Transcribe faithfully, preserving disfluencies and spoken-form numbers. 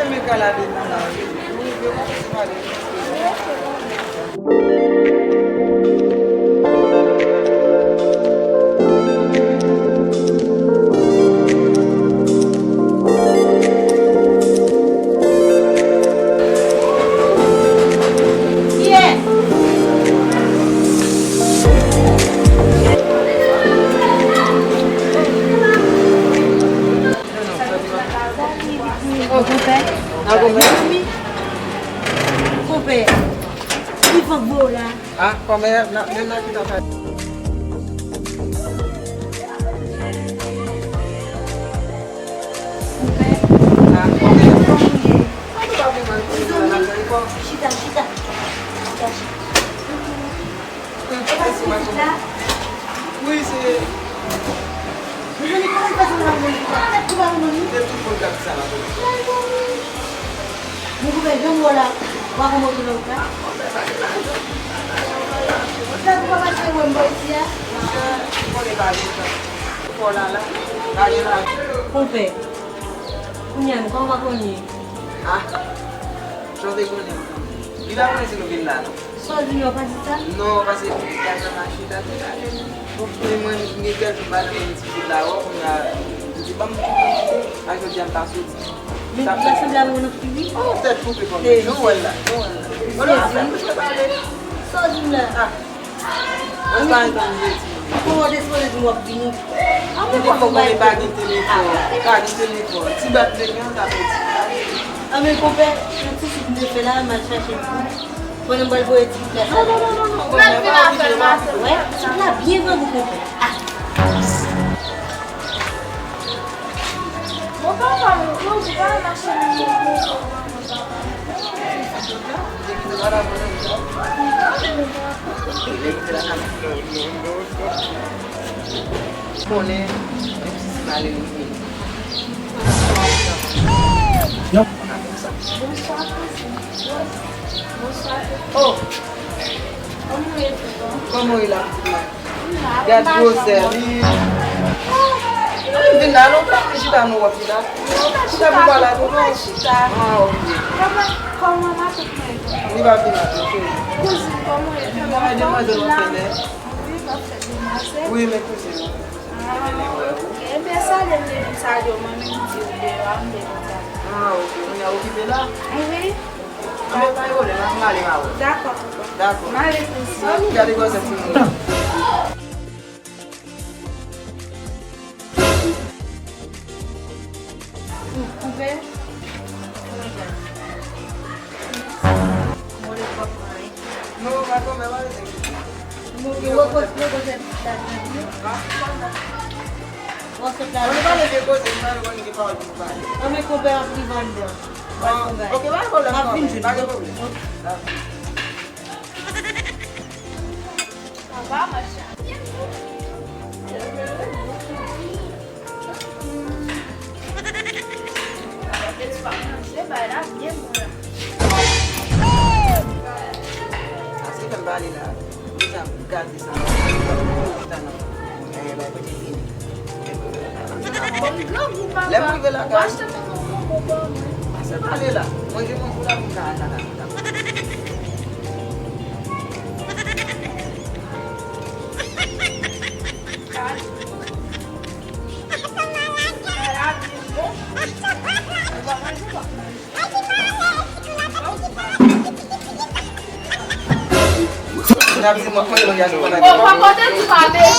Men ka lave men la wi. Ou rive kòmanse pale. Kiyès? Oh, konpè. Konpè, ki fòk bo la? Ah, kòmè, nan, nan, nan, ki ta fè? Konpè. Ah, kòmè. Kòman w ye? Chita, chita. Chita, chita. Wi, se. Mezanmi, kòman l fè sa nan mwen? Kòman nèg tou pa konn li? Se tout moun k ap di sa nan komantè. Mwen konpè, jan m wè w la, w pa konn okenn lòt la. Sa tou pa pase wè m bò isi a? Monchè, ou konnen pa gen tan. Ou fò la la, pa gen la. Konpè, kounye a, kòman w pa konn li? Ah, jan w te konnen m konn li. Li pa konnen si nou vin la, non. Sa w di m yo pa di sa? Non, paske li te al nan mache, l al te ale. Bon, men mwen, m gen kèk jou m pa janm wè ti bout la, wè, kounye a, m di, ban m kite, a jodi a m pa soti. Men bout la sanble avè w nan figi? Oh, tèt koupe kòmè. Jan w wè l la, jan w wè l la. Bon, non, afè, mwen pale. Sa w di m la? Ah. Mwen pa antann vle di. Kòman w te sipoze di m w ap vini? Mwen te fè w konnen pa gen telefòn, pa gen telefòn. Ti bat de gen an ta pèdi. Ah, men konpè, yon ti souf m te fè la, m al chache l pou ou. Pandan m pral voye ti bout la sa. Non, non, non, non, non, ou mèt vin avè l, mache. Wè, ti bout la byen grangou konpè. Ah. Bon, papa, mwen, mwen, ou pa mache nan mwen, mwen, papa. Konnen, menm si se malere li ye. Bonswa, kouzen. Bonswa. Oh! Kòman w ye, tonton? Kòman w ye la, pitit mwen? M la, m pa janm wè w. Gad gwosè li. Ann vin la, non, pa vin chita, non, w ap chita. Chita pou pale ak ou, non? Chita. Ah, ok. Kòman, kòman matant mwen ye, tonton? Li pa vin la, non, cheri. Kouzin, kòman w ye? Kòman demwazèl w ap fè lè? Wi, m ap fè demwazèl. Wi, men kouzin, wi. Ah, ok. Ebyen, salye m, depi m salye w, mwen menm m di w deyò a, m te konn salye. Ah, ok. Kounye a okipe la? Wi. Anben, pa gen pwoblèm, m ale, m a wè w. Dakò, papa. Dakò. M ale, kouzin. Ann gade gwosè timoun nan. Ou kouvè? Mwen gade. Mwen le pwòp mwen. Non, pa konn, men pa rete. Mwen gen wè koz, wè koz la. Wè sot la. Ann pale de koze, m pale konn gen pawòl pou nou pale. Ann men konpè ap rive anndan. Bon, ok, pa gen pwoblèm, m ap vin jwenn ou. Pa gen pwoblèm. Ok. Dakò. Sa va, machan? Sa se fè m pale la. Deja m gate sa. Chita nan, eh, bay kote vini. Lè m rive lakay, se pale la. Manje manje la pou m ka al lakay. N ap di mwen, mwen, mwen, mwen, mwen, mwen. Bon, pa pote ti pa bebe.